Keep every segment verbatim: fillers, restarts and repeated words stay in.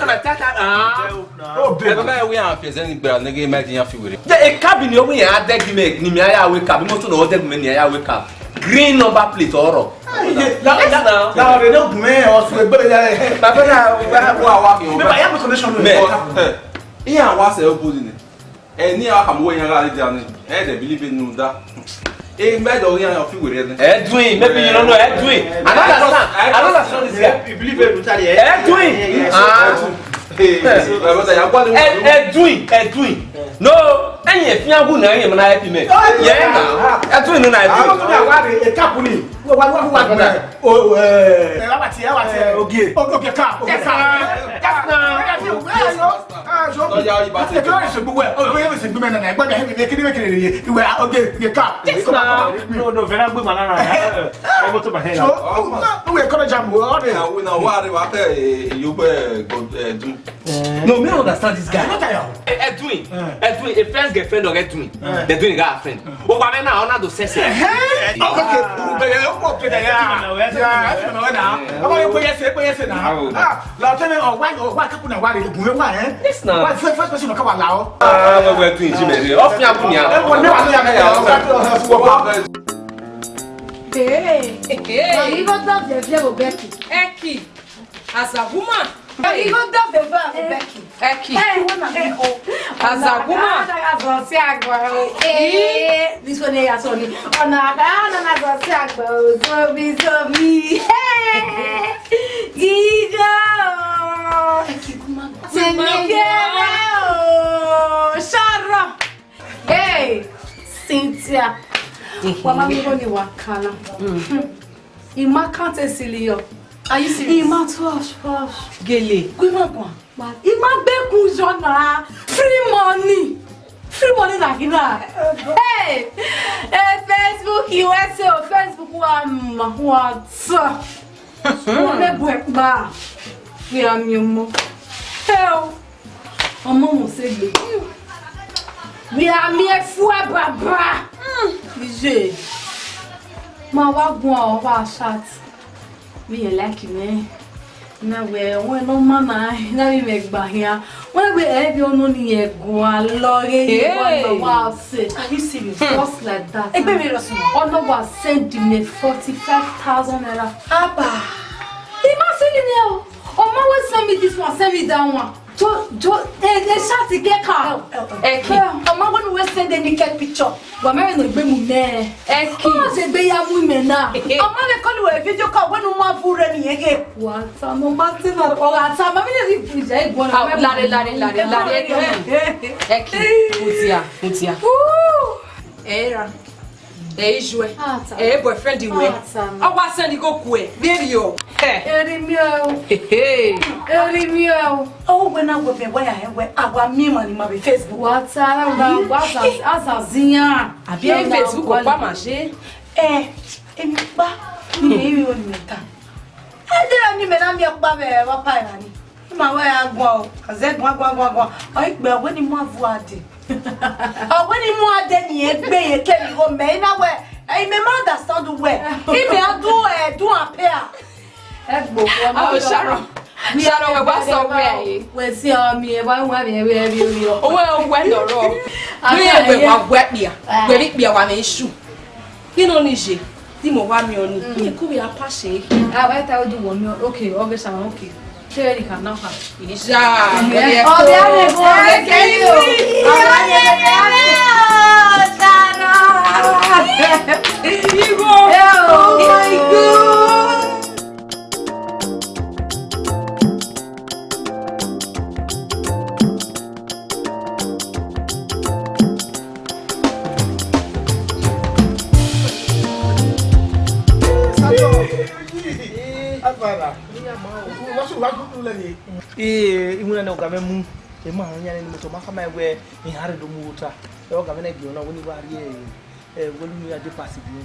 Ẹ ma wẹ iran fi ẹzẹ ni gbera nẹghe ma di iran fi werriẹ. Ye, e cab ni ọ wẹ iran dẹgbe mẹ, ne imẹ ya wẹ cab, imoto ne ọ dẹgbe mẹ ne iran ya wẹ cab. Green number plate ọrọ. Yes now. Baba, wa wa mi. Mẹ, iran wa sẹ obo ni nẹ. Eni a khama uwẹ iran gha rre dia ni, ẹ dẹ believe enu da. E mẹ dọ iran fi werriẹ nẹ. Edwin, maybe you don't know Edwin. I don't understand. I don't understand this guy. You believe Edwin? Edwin. Ah. Edwin, Edwin. No, ẹyin efian wu na ẹyin ma na help me. Yeah, na. Edwin no na Edwin. Àwọn tó ní àwa rè é kápù ni. Wà wà wà wà. O ẹ. Ẹ wà tiẹ̀, ẹ wà tiẹ̀. Ogie. Ogie ká. Ogie ká. Yes, na. Yes, na. Ọya, ọya, ibà tẹ. Ẹ kí wọ́n ṣe gbogbo ẹ̀. Ọ̀rọ̀ yẹn ṣe gbogbo ẹ̀ nana. Ẹgbẹ́ mi, ẹ kí ni wọ́n kiri yẹ. Ìwé oge, oge ká. Yes, na. No, no, very good, man. Ẹ bọ́ tó bá hẹ́ la. So, wọ́n wẹ̀ kọ́lọ́ jàmù. Ọ̀rẹ́. Àwọn náà wà á rí wa fẹ́ ìyókù ẹ̀ dùn. No, me I understand this guy. What are you? Edwin, Edwin, a first girlfriend of Edwin. They doing a friend. O wa me na, ọ na do sẹsẹ. Hey, okay, okay. Ube ya, okay, ya. Ya, ya, ya. Ọmọ yẹn kò yẹ ṣe, kò yẹ ṣe na. Ah, la tell me, oh, why, oh, why couple na why they do it, why, eh? Yes, na. Why first, first person ka wa la o? Ah, we we do it, man. Off ya bunia. Eh, wọ́n ní wà ní àgbẹ̀ yà. Hey, hey. Ìwọ dá bẹ̀bẹ̀ wò Becky. Eki. As a woman. Ìwọ dá bẹ̀bẹ̀ wò Becky. Eki. Hey, wọ́n náà bí o. As a woman. Ọ̀nà àkàrà náà sọ sí àgbà o. Ee, this one here, sorry. Ọ̀nà àkàrà náà sọ sí àgbà o. Zomi, zomi. Hey, Gigo. Tẹ̀lé yẹra o. Shut up. Hey, Cynthia. Wa ma mi ni wa kana. I ma can't serious. Are you serious? I ma too hush hush. Gele. Gui ma gua. I ma gbe kun jọ na. Free money. Free money na gina. Hey! Hey, Facebook U S A, Facebook wa ma wa ta. Wọ́n lè bu ẹ̀pà. Wí a mi ọmọ. Hey o. Ọmọ wọn ṣe gbè. Wí a mi ẹ fún ẹ bàbá. Iye. Ma wa gun ọ wa chat. Mi yẹn like mẹ. Na wẹ, wẹ nọ ma na, na vbe mwẹ gba hian. Wẹ wẹ, ẹ vbe ọnọ ni yẹ gua lọghe ye wa na wa se. Are you serious? Just like that. Egbe mi rọ sunu. Ọnọ wa send me forty-five thousand naira. Abba. He ma send me o. Ọma wẹ send me this one, send me that one. Jo, jo, e, e shati kẹka. Ẹki. Ọma wẹ nu wẹ send any naked picture. Wa mẹ no gbe mu nẹ. Ẹki. Ọ se gbe ya mu mẹ na. Ọma wẹ call wẹ video call wẹ nu ma vu rẹ ni yege. Wa ta no ma te na. Ọ ga ta ma mi le ri bu ja igbo na. Lare, lare, lare, lare, ẹki. Ẹki. Mutia, mutia. Ooh. Era. Ẹ i ju ẹ. Ah, ta. Ẹ boyfriend wẹ. Ah, ta. Ọ wa send igho ku ẹ, vberriọ. Eri miẹn o. Hehe. Eri miẹn o. Ọ wẹ na wẹ vbe wẹ ya hẹ wẹ, a wa miẹn emwa ni ma vbe Facebook. Wa ta ra wa wa za aza zian. Àbí ẹ Facebook ọkpa ma ṣe. Ẹ, emi kpa, ni mẹ ri o ni mẹ ta. Ẹ dẹ ni mẹ na miẹn ọkpa vbe wa pa ra ni. Ma wẹ a guan o, a zẹ guan guan guan guan. Ọ ikpe ọ wẹ ni mu avu a dee. Ọ wẹ ni mu a dee ni egbe ye kevbe igho mẹ, I na wẹ, I mẹ ma understand wẹ. I mẹ a do, eh, do appear. Ẹ gbo, a o Sharon. Sharon, wẹ wa sọ wẹ ye. Wẹ si ọ mi, ẹ wa wa mi, ẹ wẹ, ẹ wẹ, ẹ wẹ. O wẹ, o wẹ nọrọ. Wẹ wẹ wa wẹ kpia. Wẹ ni kpia wa mẹ isu. Ghe nọ ni ye, te imẹ wa miẹn ọnii, I ku vbe a pa ṣe. A wa ta odu wọ miẹn, okay, ọ ghe sama, okay. Te ẹre ka na ha. Iya, ọ bia vbe ebo, ọ bia vbe ebo. Igho. Oh my God. Ee, iwinna ne ọga mwẹ mu, emwa rẹn yan ne moto, ma khama wẹ iran rre do mu ota. Ẹ, ọga mwẹ na gie ọna, wẹ ne I wa rrie, ẹ, wẹ ne unu ya de pass bi.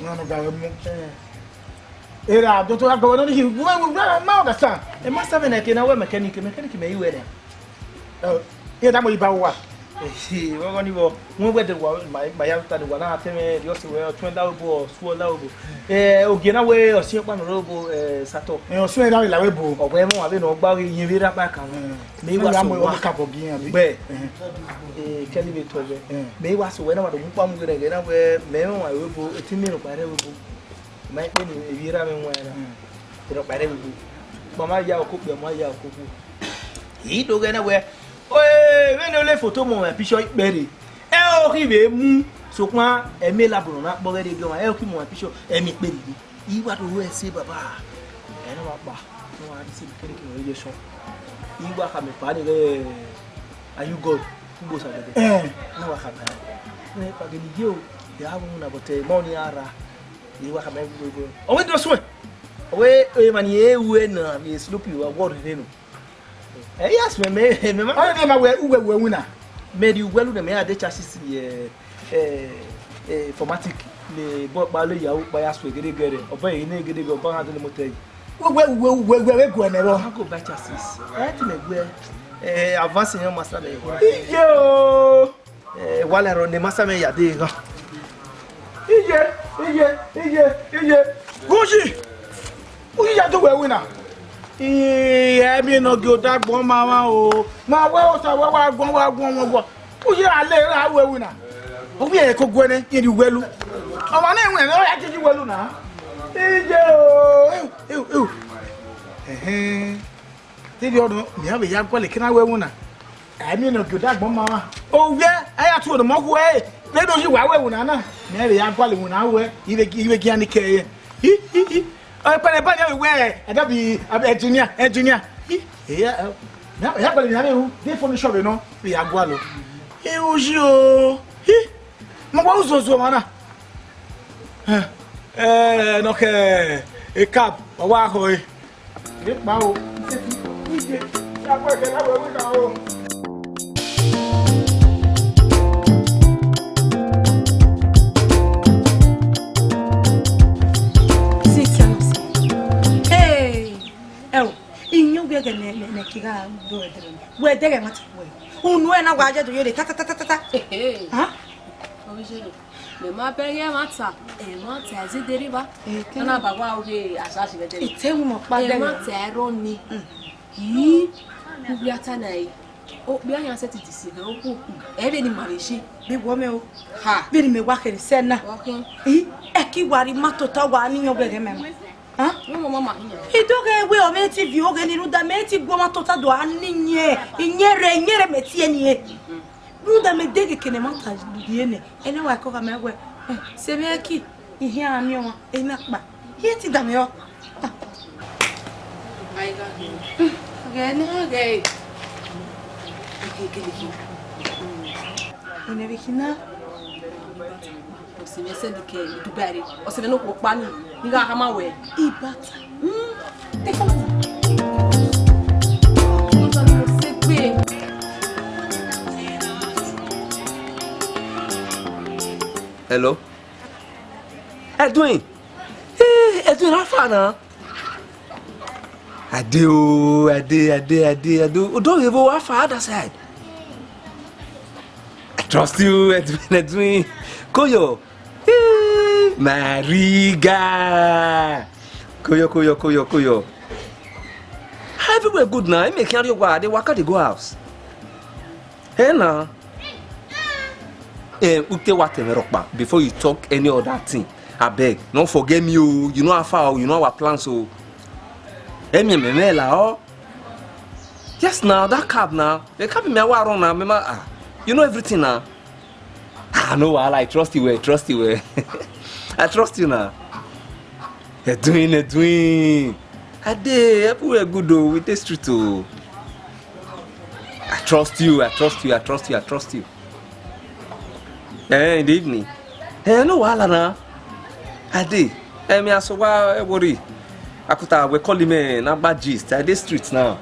Iran ne ọga mwẹ mu. Ẹ. Era, doctor, ya gbẹvbe nọ ni, wẹ, wẹ, wẹ, ma understand. Ẹ, ma sa vbe nẹ ke na wẹ mechanic, mechanic mẹ i wẹ nẹ. Ẹ, iran tama yi ba uwa. Ehe, vbe ọghọ ni vbọ, wẹ wẹ de wa, ma, ma ya ta de wa na tẹ mwẹ, rhie ọse wẹ, ọtuẹn la obo, ọsuọ la obo. Ẹ, ogie na wẹ, ọsiẹn ọkpa nọ rre obo, ẹ, satọ. Ẹ, ọsuẹn na wẹ la wẹ bo. Ọ wẹ mọ, avbe ne ọ gba ghe, iyẹn vbe rre akpa kan. Ẹ. Mẹ i wa so wa. Ka bọ gi iran bi. Gbẹ. Ẹ. Ẹ, kẹlẹ vbe tọ wẹ. Ẹ. Mẹ i wa so wẹ na wa do mu kpa mu ghe nẹ, na wẹ, mẹ i wa wẹ bo, eti mi rhọkpa rre wẹ bo. Ma kpe ne evbi erha mwẹ wan na. Mm. Rhọkpa rre vbe ugbo. Ma ma ya okokpia, ma ya okokhuo. I do ghẹ na wẹ, oi, vbene ọ le foto mu mwẹ picture ikpẹrre. Ẹ o khin vbe mu, sokpan ẹmwẹ elabọ ne ọ na kpọghẹ rre gie ọmwa, ẹ o khin mu mwẹ picture, ẹmwẹ ikpẹrre rre. I wa do ru ẹse baba. Ẹ na wa kpa, ne wa rhie ise mechanic ne ọ ye sọn. I wa khama kpa ni ghẹ, are you God? Ugbo sa dẹdẹ. Eh. Ne wa khama. Ne kpa gele ye o, ya vbe na, but, eh, ma ọni a ra. Ni wa khama ẹvbo ẹvbo. Ọ wẹ do suẹn. Ọ wẹ emwa ni e ru ẹre na vbe Sloppy wa wọ rhirhe nọ. Ẹ, yes, mẹ, mẹ, mẹ ma. Ọ wẹ ma wẹ uwẹ wẹ winna. Mẹ rhie uwẹ lu nẹ, mẹ ya de chassis ye, ẹ, ẹ, formatic. Le bọ kpa le ya u kpa ya suẹ gedegede. Ọ bọ ẹre ne gedegede, ọ bọ ha de le motor yi. Uwẹ, uwẹ, uwẹ, uwẹ, uwẹ guẹ nẹ rọ. A go buy chassis. Ẹ ti mẹ guẹ. Ẹ, advance yan masa mẹ. Iye o. Eh, wa la rọ ne masa mwẹ ya de ghan. Iye, iye, iye, iye. Uyi, uyi ya do wẹ winna. Ii, ẹ miẹn ne ọ gie odẹ agbọn ma mwa o. Ma wẹ Osa wẹ wa guan, wa guan, wa guan. Uyi a le ra wẹ winna. Ọ wẹ ko guẹ nẹ, ye ni wẹ lu. Ọmwa ne wẹ nẹ, ọ ya jiji wẹ lu na. Iye o. Eu, eu, eu. Ẹhẹn. Te vbe ọnọ, mẹ vbe ya gualọ ke na wẹ winna. Ẹ miẹn ne ọ gie odẹ agbọn ma mwa. Ovbi ẹ, a ya tuẹ ne ọmọ khuẹ, vbene ọ yi wa wẹ winna na. Mẹ vbe ya gualọ winna wẹ, I vbe, I vbe gian ni kẹ yẹ. Hi, hi, hi. Ọ, ekpẹrẹ ba ni ọ wẹ, ẹ da bi, abi engineer, engineer. Hi, eya, ẹ, mẹ ya gualọ winna vbe ru, de furniture vbe nọ, vbe ya gualọ. Ẹ, uyi o. Hi, ma wa uzozo ọmwa na. Ẹ, ẹ, nọ khẹ, e cab, wa wa khọ e. Epa o, ije, ya kpẹ kẹ na wẹ wẹ ka o. Sit down. Hey, ẹ o, iyẹn wẹ gẹ nẹ, nẹ, nẹ kigha do ẹdẹrẹ. Wẹ ẹdẹrẹ ma ta wẹ. Unu ẹ na wa jẹ do yere ta, ta, ta, ta, ta, ta. Hey. Ha? Orijere. Ẹ ma bẹghe ẹmwata, ẹmwata ẹzẹdẹ rre evba. Eke. Ana ba wa oghe azazi vbe dẹ. Ite mu mọ kpa dẹ. Ẹmwata ẹrọ ni. Yi, u ghi a ta na yi. Okpia yan sẹtin disi ghẹ okhuo. Ẹ vbe ne ima vbe ṣe. Vbe wọ mẹ o. Ha. Vbe ne imẹ wa kherhe sẹ na. Ọkhin. I, ẹ ki wa rhie ima tota wa ni yan ọghẹghẹ mẹ ma. Ha? Mo mọ mama hin. I do ghẹ wẹ ọ mwẹ te viọ oghe ni rhunmwuda mẹ te gu ọmwa tota do a ni iyẹn, iyẹn rre, iyẹn rre mẹ tie ni e. Rhunmwuda mẹ deghẹ kene ma ta rhie nẹ, ẹnẹ wa kọ gha mẹ wẹ, eh, sẹ mwẹ ki, I hian miẹn ọmwa, emwi akpa. Iye ti da mwẹ ọ. Ghẹ nẹ. Ghẹ. Ene vbe khin na. Ọse mwẹ send ke Dubai re. Ọse mwẹ ne okhuo kpa ni, ne I gha khama wẹ. Ibata. Hmm. Te follow me. Ọse gbe. Hello. Edwin. Hey, Edwin, how far now? Ade o, Ade, Ade, Ade, Ade. Odọ ghe vbo, how far other side? I trust you, Edwin, Edwin. Koyo. Hey, Mariga. Koyo, koyo, koyo, koyo. Everywhere good now. I make carry your word. They waka dey go house. Hey, now. Eh, ute wa tẹmwẹ rhọkpa before you talk any other thing. Abeg, no forget me o. You know how far o. You know our plans o. Emi ememe la o. Yes now, that cab now. The cab me I wa run now. Me ma, ah, you know everything now. Ah, no wahala, I trust you well, I trust you well. I trust you now. Edwin, Edwin. Ade, everywhere good o, we dey street o. I trust you, I trust you, I trust you, I trust you. Eh, in the evening. Eh, no wahala na. Ade, eh, me aso wa, eh, worry. Akuta, we call him, eh, na bad gist. I dey street now.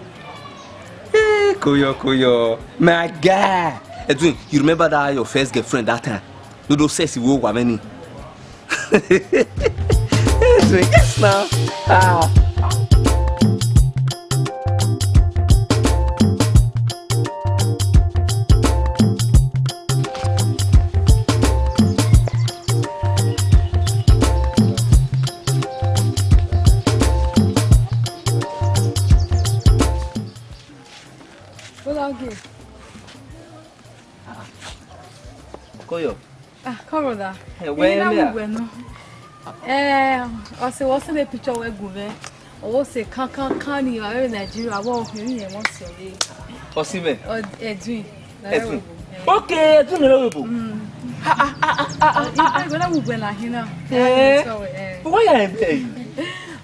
Eh, koyo, koyo. My guy. Edwin, you remember that your first girlfriend that time? No do sex wo wa many. Yes now. Ah. Koyo. Ah, come on, da. Eh, where you are? Well, no. Eh, I say, what's the picture we go there? Oh, say, can, can, can you are in Nigeria? What you mean, what's your name? Osimhen. Oh, Edwin. Edwin. Okay, Edwin Nairobi. Mm. Ah, ah, ah, ah, ah, ah, ah. Ibe gbe na wu gbe na hin na. Eh? So, eh. Why are you there?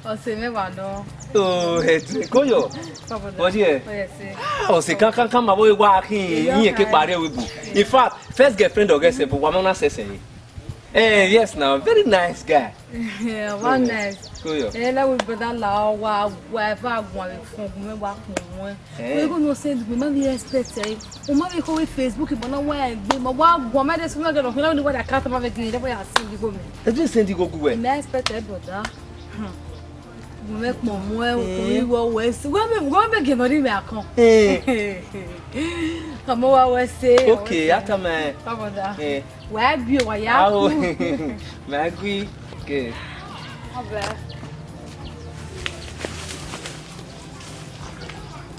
Osimhen wa no. Oh, Edwin, Koyo. Come on, da. What do you? Oh, yes, eh. Ah, Osimhen, can, can, can, my boy, wa khin. Yeah, iye ke pare we bu. In fact, first girlfriend of girlfriend, wa ma na sese. Eh, yes now, very nice guy. Yeah, one nice. Koyo. Eh, like we brother la wa wa va gwan le fun gun me wa kun wen. Eh. We go no send we ma be expect eh. O ma be ko we Facebook but na wa egbe ma wa gwan ma dey so na get no na wa da cat ma be gin dey ya send go me. E just send go gu we. Me expect eh, brother. Hmm. Mo mẹ kpọn mu ẹ, okùnrin wọ wẹ sí. Wọ́n bẹ wọ́n bẹ gẹ̀nà rí mi àkàn. Eh. Ọmọ wa wẹ ṣe. Okay, after my. Come on, da. Eh. Wà á gbé wà á kú. Mẹ á gbé. Okay. Ọbẹ̀.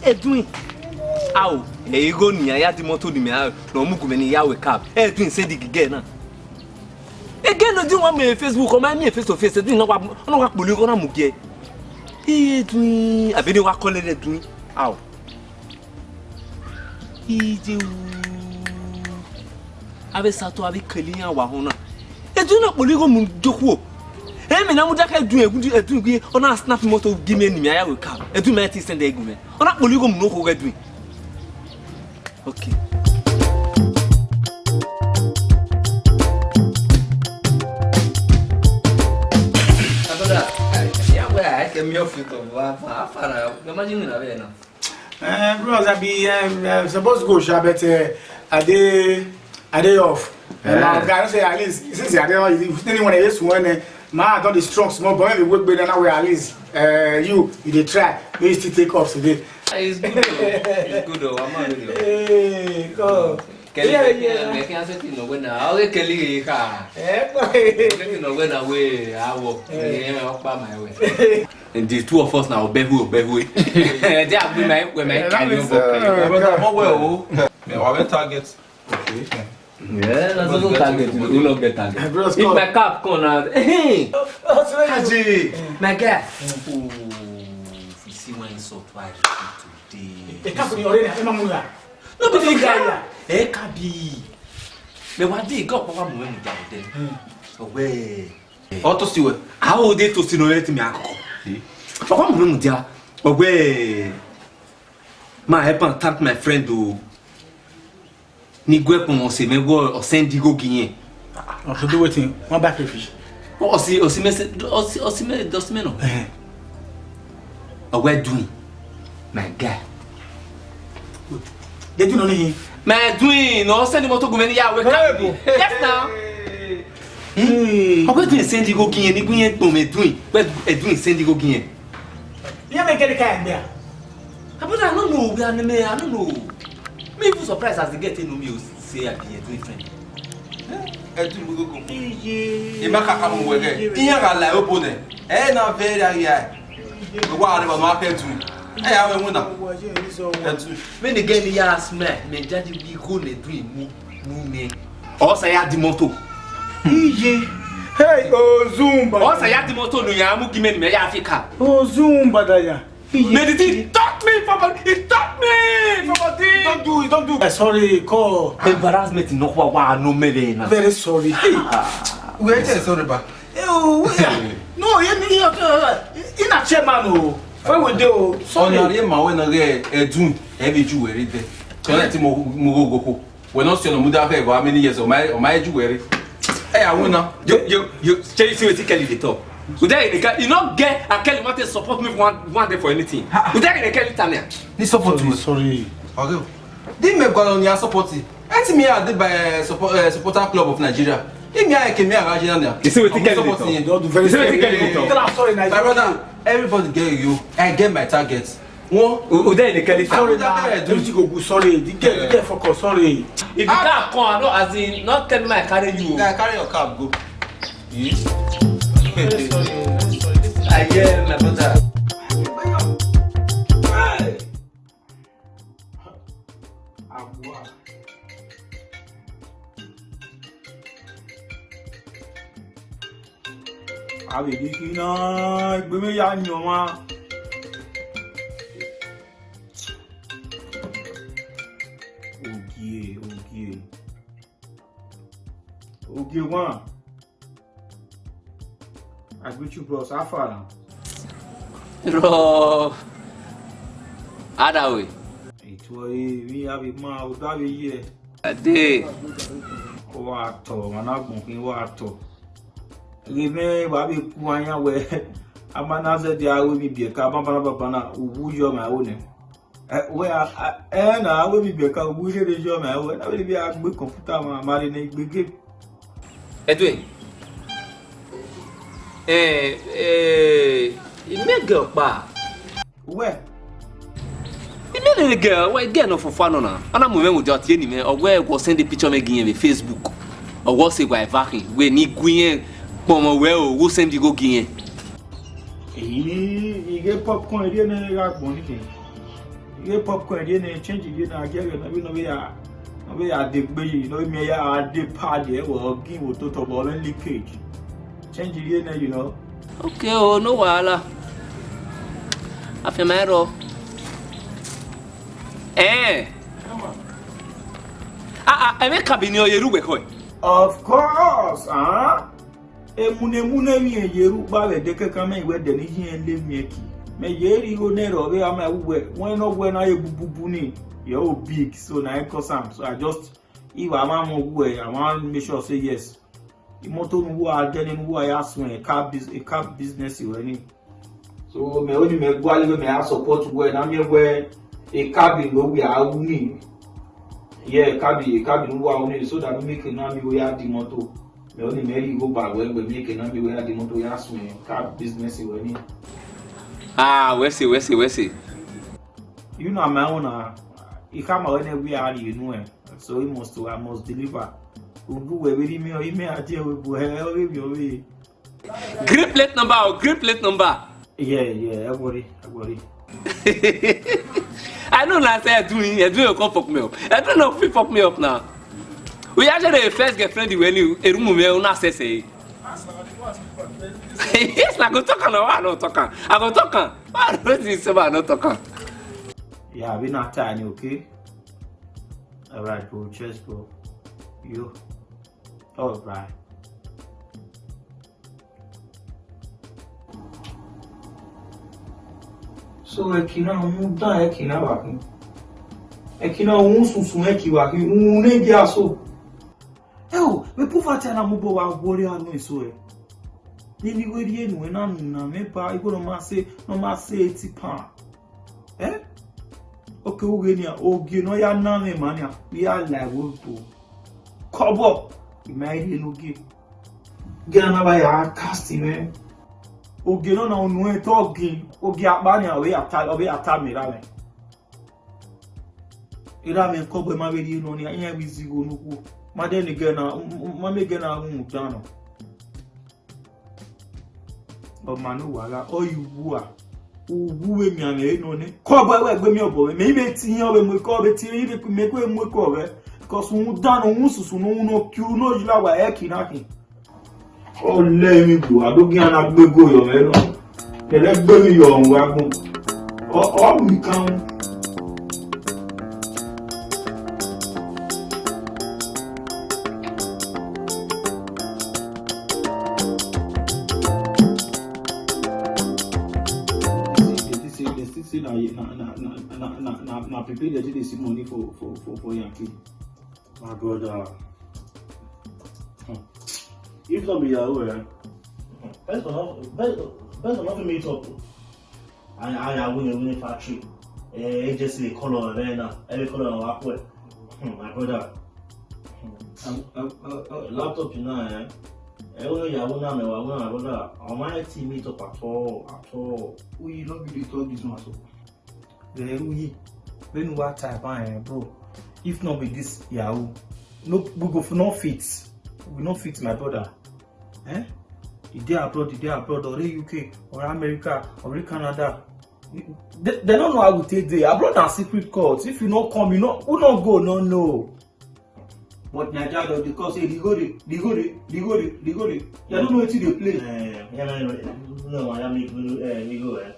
Edwin. Ao, e igho ni a ya di mọto ni mẹ a no mu gu mẹ ni ya wake up. Edwin send the girl na. Ege no di wan me Facebook, ọ ma miẹn face to face, Edwin na wa, ọ na wa kpolo igho na mu gie. Edwin, abẹ ni wa call Edwin. Ao. Ije u. Avbe sato avbe kele iran wa họn na. Edwin na kpolo igho mu do khuo. Emwi na mudia ke Edwin, Edwin, Edwin ghi, ọ na snap moto gi mẹ ni mẹ a ya wake up. Edwin ma te send ẹ gu mẹ. Ọ na kpolo igho mu ne okhuo ghe Edwin. Okay. My brother, I, yeah, well, I can me off it of, uh, for, for, uh, imagine me now, now. Eh, bros, I be, um, uh, supposed to go, sha, but, uh, I dey, I dey off. Eh, my guy, I say at least since I dey off, if anyone is one, uh, man, I don dey strong small, but when we wake up, then I will at least, uh, you, you dey try, make you still take off today. Ah, it's good though. It's good though. I'm not really. Hey, come. Kẹlẹ, yeah, yeah, mẹ kẹ sẹtin nọ wẹ na, ọ ghe kẹlẹ ghe kha. Eh, boy. Sẹtin nọ wẹ na wẹ awọ, eh, ọkpa ma wẹ. And the two of us na, obẹhu, obẹhu. Ẹdẹ agbe ma wẹ ma, eh, ka ni obọ. Brother, mo wẹ o. Me, wa wẹ target. Okay. Yeah, that's also target. We no get target. Bros, if my cap come now, hey, Kaji, my guy. Oh, if you see when surprise you today. E cap ni ọre na, e ma mu ya. No be the guy. E ka be. Me wa dey go papa mu mu da de. Owe. O to si we. A o dey to si no let me akoko. Papa mu mu da. Owe. Ma help and thank my friend o. Ni gu ẹkpọnmwẹ ọse mẹ wẹ ọ send igho gi irẹn. Ọ to do wetin? Wan buy crayfish? Ọ si, ọ si mẹ se, ọ si, ọ si mẹ, ọ si mẹ nọ. Ẹhẹn. Ọ wẹ Edwin, my guy. Edwin nọ ni hin? My Edwin, nọ send moto gu mẹ ne I ya wẹ ka. Hey, bro. Yes now. Hmm? Ọ wẹ Edwin send igho gi irẹn, ni gu irẹn kpọnmwẹ Edwin. Wẹ Edwin send igho gi irẹn. Iran vbe kẹre ka ẹgbẹe a? But I no know, we are, I no know. Me even surprised as the girl tell me say I be Edwin friend. Edwin mu gogo. Iye. E ma kaka mu wẹ gẹ. Iran gha la obo nẹ. Ẹ na vẹ ra ya. Wa re ba ma ke Edwin. Ẹ ya wẹ wina. Edwin. Me ni gẹ ni ya smell, me daddy we go ne Edwin mu. Nune. Ọ sa ya di moto. Iye. Hey, Ozumba. Ọ sa ya di moto ne ya mu gi mẹ ni mẹ ya fi ka. Ozumba da ya. Iye. Mẹ didi touch me for body. He touch me for body. Don't do it, don't do it. Eh, sorry, call. Embarrassment no kwa wa no me ve na. Very sorry. Hey. We tell sorry ba. Eh, oh, yeah. No, he, he, he, he na chairman o. Where we dey o? Sorry. Ọna rhie ma wẹ na ghe Edwin, ẹ vbe ju wẹ rre dẹ. Tọrọ ti mo, mo go go ko. Wẹ no si ọna muda khẹ for how many years? Ọ ma, ọ ma ju wẹ rre. Ẹ ya win na. Yo, yo, yo, shey you see wetin Kelly dey talk? Ude you dey, you no get, and Kelly want to support me for one, one day for anything. Ude you dey, Kelly Tania. Ni support. Sorry, sorry. Okay. Di me gwa ni a support. Ẹ ti mi a dey by, eh, suppo-, eh, supporter club of Nigeria. Di mi a ke mi a ga jina na. You see wetin Kelly dey talk? Don't do very. You see wetin Kelly dey talk? Tell am sorry, Nigeria. My brother, everybody get you. I get my target. One. U-, ude ne Kelly ta. Sorry, na. Everything go good. Sorry, the girl, the girl fuck up. Sorry. If you can't come, no, as in, not tell me I carry you. I carry your cab go. Yes. Very sorry, very sorry. I hear my brother. Hey. Abua. Avbe ne khin na, egbe mwẹ ya yan ọmwa. Ogie, ogie. Ogie wan. I greet you, bros. How far now? Bro. Adawe. Ituẹ, emwi ya vbe ma, odaro ye. Ade. Ọ wa tọ, ọmwa ne agbọn khin wa tọ. Ghe mwẹ wa vbe ku ayan wẹ, a ma na zẹdẹ aro emwi biẹka banbanna banbanna, uwu yọ ma ẹro nẹ. Ẹ, wẹ a, a, ẹ na aro emwi biẹka, uwu rherhe yọ ma ẹro, ẹ na vbe rhie a gbe kọmputa ma, ma rhie ne I gbe game. Edwin. Eh, eh, I mẹ girl kpa. Uwẹ? I mẹ lele girl, wẹ girl nọ fọfọ nọ na. A na mu mwẹ mu dia tie ni mẹ, ọ wẹ wọ send picture mẹ gi irẹn vbe Facebook. Ọ wẹ ọ sẹ wa eva khin, wẹ ne I gu irẹn kpọnmwẹ wẹ o, wo send igho gi irẹn. Eyi, I ghe popcorn rhie nẹ gha gbọn ni khin. I ghe popcorn rhie nẹ, change rhie nẹ, a gie ẹghẹ nọ vbe, nọ vbe ya, nọ vbe ya degbe yi, nọ vbe miẹn ya de pad ẹvbo, ọ gin vbe ototọ, but ọ mwẹ leakage. Change rhie nẹ, you know. Okay o, no wahala. Afianma ẹrọ. Eh. Ah, ah, ẹmwẹ kabi ni ọ ye ru wẹ khọe? Of course, ah. Emunemu ne emwi ye ru kpa vbe ẹdẹ kẹkan mẹ wẹ ẹdẹ ne I hiẹn le miẹn ki. Mẹ ye rri igho nẹ rọ vbe a ma wu wẹ, wẹ nọ wẹ na ye bububu ni, your own big, so na I cause am. So I just, if I wan mu wẹ, I wan make sure say yes. Imoto ne uwa dẹ ne uwa ya suẹn, car bus-, car business wẹ ni. So mẹ oni mẹ gualọ wẹ mẹ a support wẹ na miẹn wẹ car bi ne uwa ru ni. Yeah, car bi, car bi ne uwa ru ni, so that make na mi wẹ ya di moto. Mẹ oni mẹ rhie igho ba wẹ, wẹ make na mi wẹ ya di moto ya suẹn car business wẹ ni. Ah, wẹ sẹ, wẹ sẹ, wẹ sẹ. You know my own, ah, I khama wẹ ne we are, you know, eh. So he must, I must deliver. Ugu wẹ vbe rhie imẹ, imẹ a die ẹvbo ebo, ẹ, ọ ghe vbiẹ ọvbehe. Green plate number o, green plate number. Yeah, yeah, ẹ worry, ẹ worry. I know na say Edwin, Edwin will come fuck me up. Edwin no fit fuck me up now. We actually the first girlfriend you any room me una sese. Yes, I go talk am now. I no talk am. I go talk am. I don't think so, I no talk am. Yeah, we not tiny, okay? All right, bro. Cheers, bro. Yo. All right. So ẹki na unu dan ẹki na vbe akhin. Ẹki na unu sunsun ẹki vbe akhin, unu ne gia so. Ẹo, vbe poverty na mu obọ wa wọrre aro eso ẹ. Nene igho rhie nuẹn na nu na mwẹ ba igho ne ọ ma se, ne ọ ma se eighty pound. Eh? Okay, ughe nia, ogie ne ọ ya na mwẹ ma nia, I ya la ẹvbo obo. Kọbọ, I ma rhie ne ogie. Gie na ba ya cast mwẹ. Ogie nọ na unu ẹn te ọ gin, ogie akpa nia, ọ vbe ya ta, ọ vbe ya ta mẹ ra mwẹ. Erha mwẹ kọbọ ma vbe rhie nọ nia, iran vbe izigho ne okhuo. Ma de ne gẹ na, ma mẹ gẹ na rhunmwuda nọ. Ọ ma ne uwa gha, ọ ye uwu a. Uwu vbe miẹn mwẹ nọ nẹ. Kọbọ ẹwẹ gbe miẹn obọ mwẹ, mẹ i vbe tie iran, ọ vbe mu ekọ, ọ vbe tie iran, i vbe ku mẹ, ku mu ekọ vẹ. Because uhunmwu dan ne uhunmwu susu ne uhunmwu ne ọ kie unu, ọ yi la wa ẹki na khin. Ọ lẹ emwi gbe uwa, do gi iran na gbe ego yọ mwẹ nọ. Kẹdẹ gbe emwi yọ mwẹ agbọn. Ọ, ọ mu ikan. They still say, they still say na, na, na people dey dey see money for, for, for, for Yankee. My brother. Hmm. If not be Yahoo, eh? Best of all, best, best of all, meet up. I, I, I win a winning factory. Eh, agency dey call on right now. Every call on our way. Hmm, my brother. Hmm. Um, um, uh, uh, laptop now, eh? I only Yahoo now, my brother. On my team meet up at all, at all. We not be the talk this one so. Vbe ru yi, vbene uwa ta eva rẹn, bro. If not be this Yahoo, no, we go for no fit. We no fit, my brother. Eh? He dey abroad, he dey abroad, or he U K, or America, or he Canada. They, they don't know how we take dey. Abroad na secret court. If you no come, you no, who no go, no know. But Naija don dey call say, "Rigore, rigore, rigore, rigore." They don't know wetin dey play. Eh, yeah, no, no, no, I am, eh, rigore.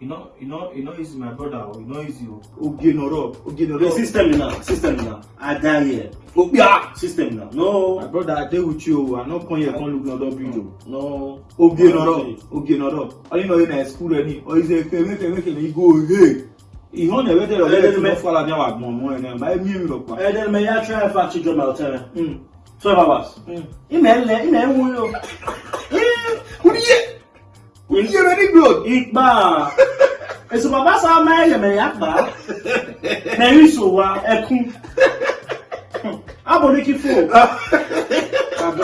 E no, e no, e no easy, my brother o, e no easy o. Ogie nọ rọ, ogie nọ rọ. The system na, system na. I die here. Okpia. System na. No. My brother, I dey with you o. I no come here come look another video. No. Ogie nọ rọ, ogie nọ rọ. Only know na school any. Or is a keme, keme, keme, he go, hey. He on the way there, eh, already me fall down our mom, and my me, me, look. And then me, I try and fight to draw my hotel. Mm. Twelve hours. Mm. He may let, he may win. Eh, who do you? Iye vbe ni bro. Ikpa. Eso baba sa ma ye me ya kpa. Me ri so wa ẹkun. Abo ni ki fo.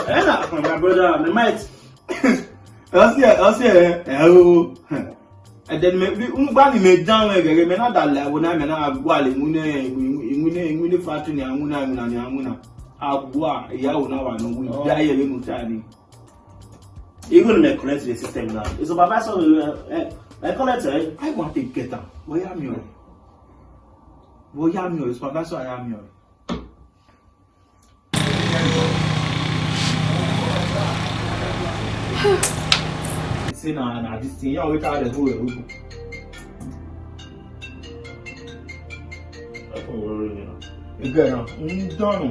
Ena, my brother, me might. Ọsẹ, ọsẹ, ẹ o. Ẹdẹ ni me, unu gba ni me dan wẹ gẹgẹ, me na da la ẹvbo na, me na gua le iwinna, iwinna, iwinna factory ni, iwinna, iwinna ni, iwinna. Agua, iya wo na wa nọ, we die here, we no try ni. Even me correct the system now. It's about that song, uh, uh, I call it, uh, I want to get am. Where am I? Where am I? It's about that song, I am I. Say na, na this thing. Yeah, we try to do it. Ẹgẹ na, n dọnọ.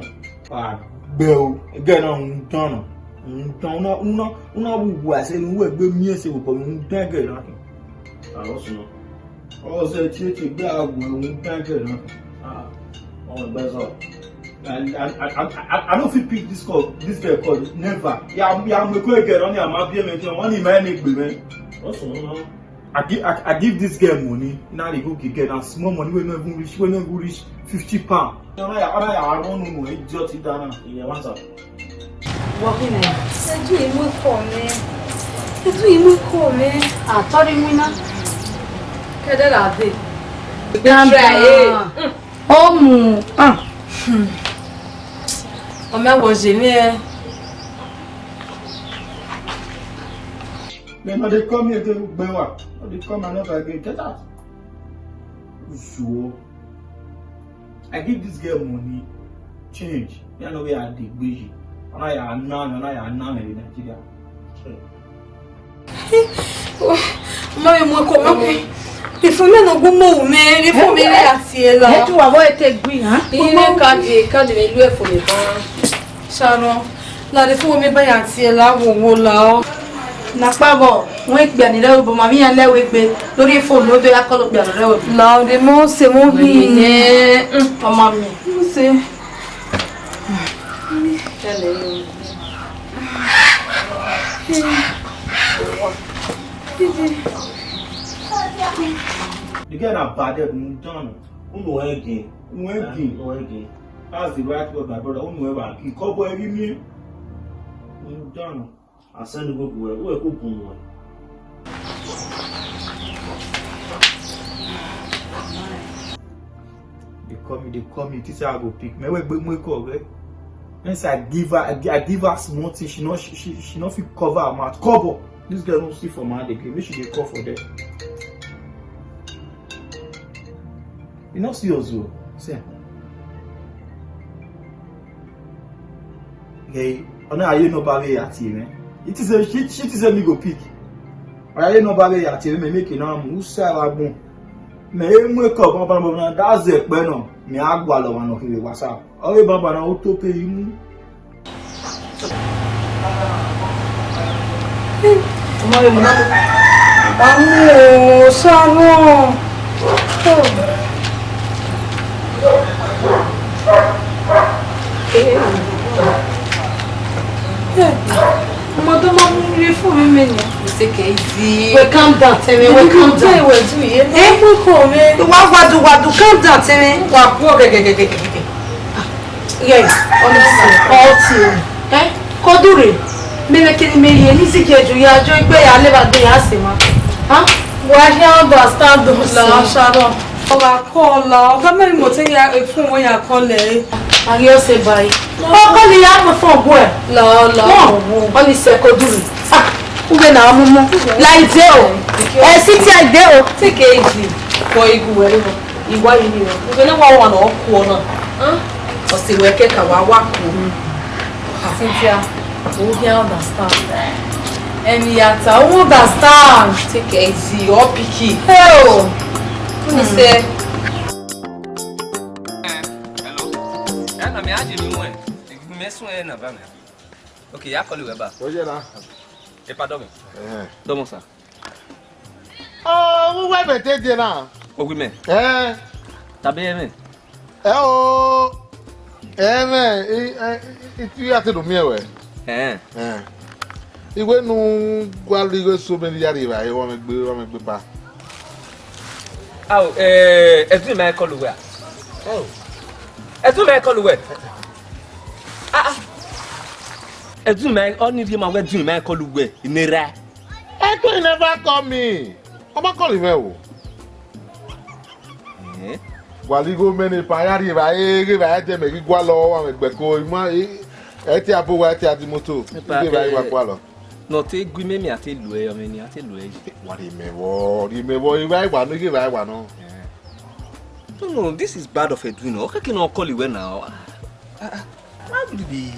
Wa gbẹ o. Ẹgẹ na, n dọnọ. N dọn, una, una, una wu wa se, n wu egbe miẹn se, but n dọn ẹgẹ na. Aro sunu. Ọ sẹ tietie gbe a wu, n dọn ẹgẹ na. Ah, ọmọ ẹgbẹ sọ. I, I, I, I, I, I no fit pick this call, this girl call, never. Ya, ya mu eko ẹgẹ na, ni a ma bi ẹmẹ tiẹ, wọn ni ma ẹmẹ gbe mẹ. Ọ sunu na. I give, I, I give this girl money. Now they go get girl na small money wey no even reach, wey no even reach fifty pound. Ọna ya, ọna ya, I don't know, idiot, he done. Yeah, what's up? Working there. Edu imu ikọ mẹ. Edu imu ikọ mẹ. Atọrọ imu na. Kẹdẹ ra be. Try, eh. Mm. Ọ mu. Ah. Ọ mẹ wọ je mwẹ. Mẹ nọ de kọ mi ete ugbe wa. Nọ de kọ ma nọ ta ebe get out. Zuo. I give this girl money, change. Ya no we a de gbe yi. Ona ya na, ona ya na me Nigeria. Ma vbe mu ẹko, ma vbe. Before me no gu mo me, before me ya tie la. Ẹ tu wa vọ ete gbi, ha? Ine ka de, ka de me lu ẹfo le ba. Sharon, la de fo me ba ya tie la, wo wo la o. Na kpa vọ, wọn ekpia ni rẹ obo ma vbe iran lẹ wẹ egbe, lórí fo no do ya kọlọ okpia rẹ obo. La o de mo se mo hi. Ẹ, mm, ọmọ mi. Mo se. The girl na bad head, unu dan nọ. Unu ẹgin. Unu ẹgin. Unu ẹgin. That's the right word, my brother. Unu ẹgin. Kọbọ ẹgin miẹn. Unu dan nọ. I send you go, go, go, go, go. They call me, they call me. This I go pick. Me we gbe mu call, eh? Once I give her, I gi-, I give her small thing, she no, she, she, she no fit cover her mouth. Cover. This girl no see for my hand again. Make she dey call for them. You no see us, o. See. Hey, ọna a ye nọmba vbe ya tie mwẹ. It is a, she, she is a me go pick. Ọ ya ye nọmba vbe ya tie mwẹ, mẹ make na mu, u sa vbe agbọn. Mẹ e mu ekọ banbanna, da zẹ kpẹ nọ, mẹ a gualọ ọmwa nọ kevbe WhatsApp. Ọ ghe banbanna, u to pe yi mu. Amu, Sharon. Ọmọ tó máa mú rí fún mi mi ni. Take it easy. Well, calm down, tell me. Well, calm down. Ẹ kú kò mi. Wá wá du wá du, calm down, tell me. Wà kú ọ̀gẹ̀gẹ̀gẹ̀gẹ̀. Yes, honestly, all thing. Eh? Kodure, me me kini me ye, ni si ke ju ya jo igbe ya le ba gbe ya se ma. Ha? Wa ya understand us. La Sharon. Oga call la, oga me mo te ya e phone we ya call e. Are you say bye? O call ya mo phone gwe. La la. Mo, oni se Kodure. Ah, ube na mu mo. La ide o. Eh, city ide o. Take it easy. Ko igu we mo. Iwa yi ni o. Ube na wa wa na o ku ona. Ah? O se we ke ka wa wa ku. Cynthia, u can understand. Emi ya ta, u understand. Take it easy, ọ picky. Hey o. Unu se. Hello. Ẹ na mi a je mi mu ẹ. Mi sun ẹ na ba mi. Okay, ya call you back. Oye na. E pardon me. Eh. Domo sa. Oh, we were better than now. Owi mẹ. Eh. Tabe mẹ. Ẹ o, ẹ mwẹ, i, i, i, i, i ya te do miẹn wẹ. Ẹn. Ẹn. Iwẹ nu gua li igho eso mẹ ya rri evbare, wa mẹ gbe, wa mẹ gbe ba. Ao, eh, ẹdun mẹ kọlu wẹ a? Ao. Ẹdun mẹ kọlu wẹ? Ah, ah. Ẹdun mẹ, ọ ni rhie ma wẹ ẹdun mẹ kọlu wẹ, nera. Eto, he never call me. Ọ ma call mwẹ o. Eh? Wa li igho mẹ ne pa ya rri evbare, ghe evbare ẹdẹ mẹ ghi gualọ, wa mwẹ gbẹko, ima, e, ẹ te abo wa, ẹ te a di moto, ghe evbare wa gualọ. Nọ te gu imẹ, mẹ a te lu ẹ, ọmọ eni a te lu ẹ. Wa rhie mẹ vbọ, rhie mẹ vbọ, evbare wa nọ, ghe evbare wa nọ. Eh. No, no, this is bad of a doing. Ọ kẹkẹ ne ọ call wẹ na. Ah, ah. Why would it be?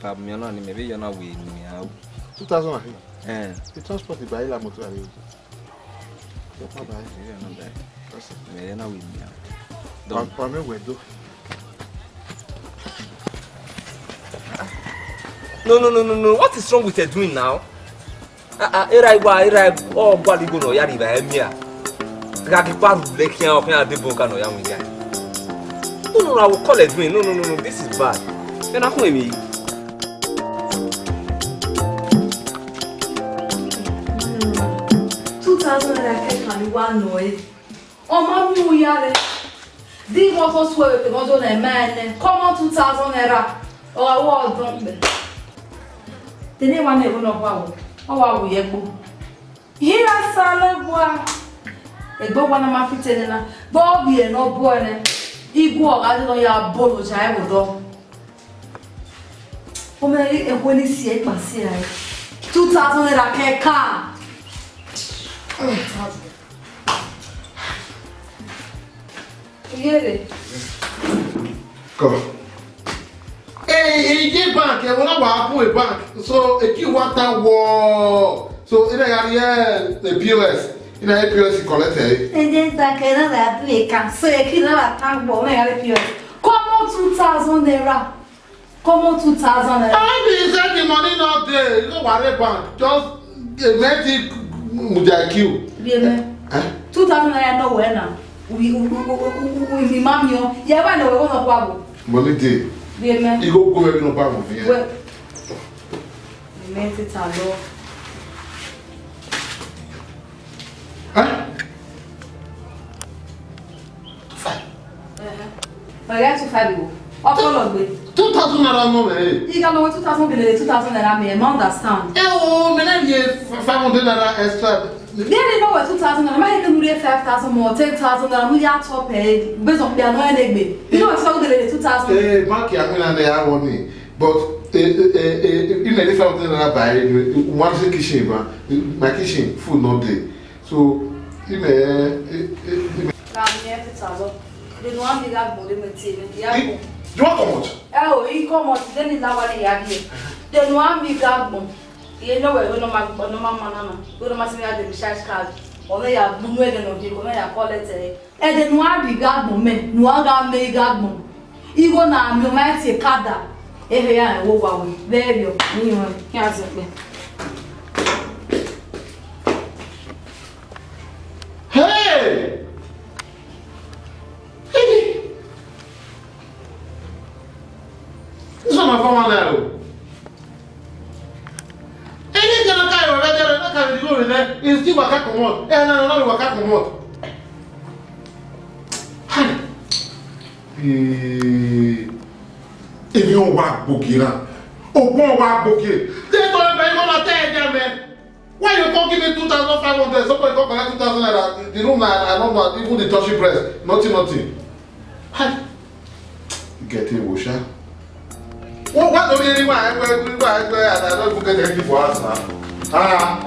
Pap, mi ọna ni, mẹ vbe ya na wẹ eni a. Two thousand ahi. Eh. The transport ba ila motor ahi. Papa ba. Mẹ ya na wẹ eni a. Papa, me we do. No, no, no, no, no. What is wrong with you doing now? Ah, ah, era iwa, era ọ gua li igho nọ ya rri evbare mia. Gha ghi kpa rhulẹ khian, ọ khian debo ka nọ ya winna. No, no, no, I will call again. No, no, no, no, this is bad. Ẹ na khun emwi. Two thousand naira kẹkan ni wa nọ ẹ. Ọ ma mu ya rẹ. Di wọn to suẹ vbe kevbe ọzọ na ima ẹnẹ, common two thousand naira. Ọ wa wọ ọdọn kpẹ. Tene wa ne ẹvbo nọ khuavbo, ọ wa wu ye ẹgbo. Hia Osanobua, Egbe owa na ma fi te nena, gbe ọ vbiẹ ne ọ buẹ nẹ, igho ọ gha dee ne ọ ya bolo ja ẹvbo dọ. Omẹ, ekhue ni si ẹkpa si ẹre. Two thousand naira kẹkan. Yere. Come. Hey, hey, ye bank, eh, when I open a bank, so a key one time war. So in a area, the P O S, in a P O S you collect it. And then bank, eh, na la be can. So a key na la time war, na ya P O S. Come on, two thousand naira. Come on, two thousand naira. I be said the money not there. You know what, a bank, just, eh, let it, mm, with the I Q. Be a man. Eh? Two thousand naira no way now. We, we, we, we, we, we, we, man, you. Yeah, why no, we won't go. Money dey. Be a man. You go go where you no buy money. Well, we meant it a lot. Huh? Two five. Uh-huh. But you have two five people. What color gbe? Two thousand naira no, eh? You can know two thousand below two thousand naira, me, I understand. Eh, oh, me na ye five hundred naira extra. Then you know what, two thousand naira, my head can do five thousand more, ten thousand naira, we are top, eh, based on the annoying egbe. You know what, so we two thousand. Eh, bank, I mean, and they have money. But, eh, eh, eh, eh, if I five hundred naira buy, eh, one kitchen, but my kitchen, food not there. So, if, eh, eh, eh, if, Ra mi ẹ tita lọ. Denu a mi gha gbọn de me tie me ya gbọn. You want come out? Ẹ o, I come out, then I la wa ya bi. Denu a mi gha gbọn. Ye no we no ma, no ma mana na. We no ma si ya de recharge card. Ọ na ya gbunu ẹdẹ nọ de, ọ na ya collect ẹ. Ẹdẹ ne uwa rhie igho agbọn mẹ, ne uwa gha mẹ igho agbọn, igho na miẹn ọmwa tie kada, ehe ya rẹn vbe owa wẹ vbe ẹriọ, iran iran zẹkpẹ. Hey! Hey! This one na former naira o. Any general kind of regular, that kind of go in there, is still waka comot. Eh, no, no, no, waka comot. Hi. Eh, if you want work book, you know. Oh, go work book here. They don't pay you on a ten, man. Why you come give me two thousand five hundred? Somebody come collect two thousand naira. The room na, I don't know, even the touchy press. Nothing, nothing. Hi. Getting wo sha. What, what do you mean? Why, why, why, why, I don't even get anything for us now. Ah.